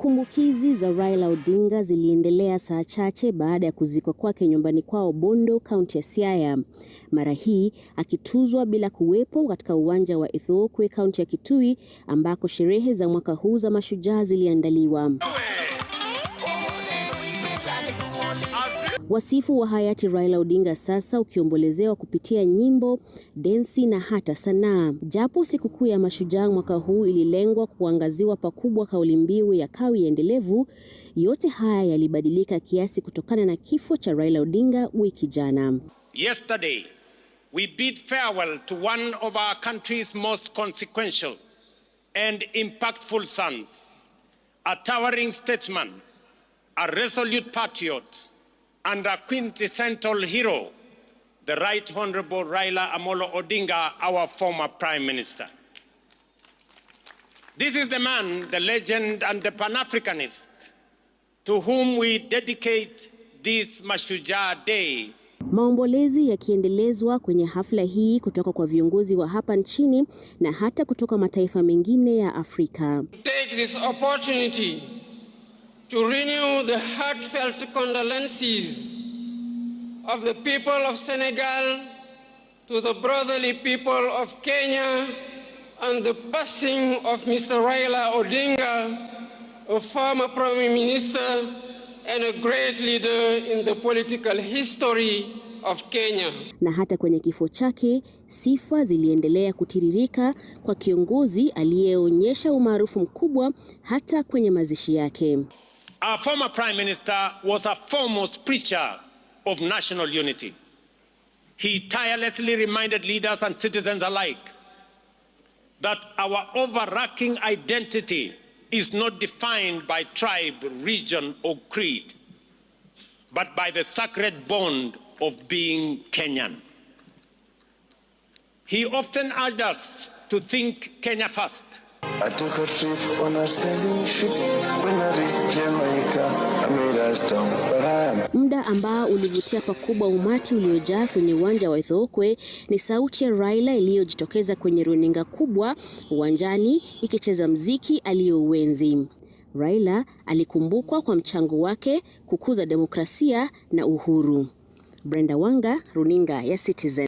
Kumbukizi za Raila Odinga ziliendelea saa chache baada ya kuzikwa kwake nyumbani kwao Bondo, kaunti ya Siaya. Mara hii akituzwa bila kuwepo katika uwanja wa Ithookwe, kaunti ya Kitui, ambako sherehe za mwaka huu za Mashujaa ziliandaliwa. Wasifu wa hayati Raila Odinga sasa ukiombolezewa kupitia nyimbo, densi na hata sanaa. Japo sikukuu ya Mashujaa mwaka huu ililengwa kuangaziwa pakubwa kauli mbiu ya kawi endelevu, yote haya yalibadilika kiasi kutokana na kifo cha Raila Odinga wiki jana. Yesterday, we bid farewell to one of our country's most consequential and impactful sons, a towering statesman, a resolute patriot and a quintessential hero, the Right Honorable Raila Amolo Odinga, our former Prime Minister. This is the man, the legend, and the Pan-Africanist to whom we dedicate this Mashujaa Day. Maombolezi yakiendelezwa kwenye hafla hii kutoka kwa viongozi wa hapa nchini na hata kutoka mataifa mengine ya Afrika. Take this opportunity to renew the heartfelt condolences of the people of Senegal to the brotherly people of Kenya and the passing of Mr. Raila Odinga, a former Prime Minister and a great leader in the political history of Kenya. Na hata kwenye kifo chake sifa ziliendelea kutiririka kwa kiongozi aliyeonyesha umaarufu mkubwa hata kwenye mazishi yake. Our former Prime Minister was a foremost preacher of national unity. He tirelessly reminded leaders and citizens alike that our overarching identity is not defined by tribe, region, or creed, but by the sacred bond of being Kenyan. He often urged us to think Kenya first. I took a trip on a sailing ship. When I reached Jamaica, I made a stop, but I am Muda ambao ulivutia pakubwa umati uliojaa kwenye uwanja wa Ithookwe ni sauti ya Raila iliyojitokeza kwenye runinga kubwa uwanjani ikicheza mziki aliyouenzi. Raila alikumbukwa kwa mchango wake kukuza demokrasia na uhuru. Brenda Wanga, Runinga ya Citizen.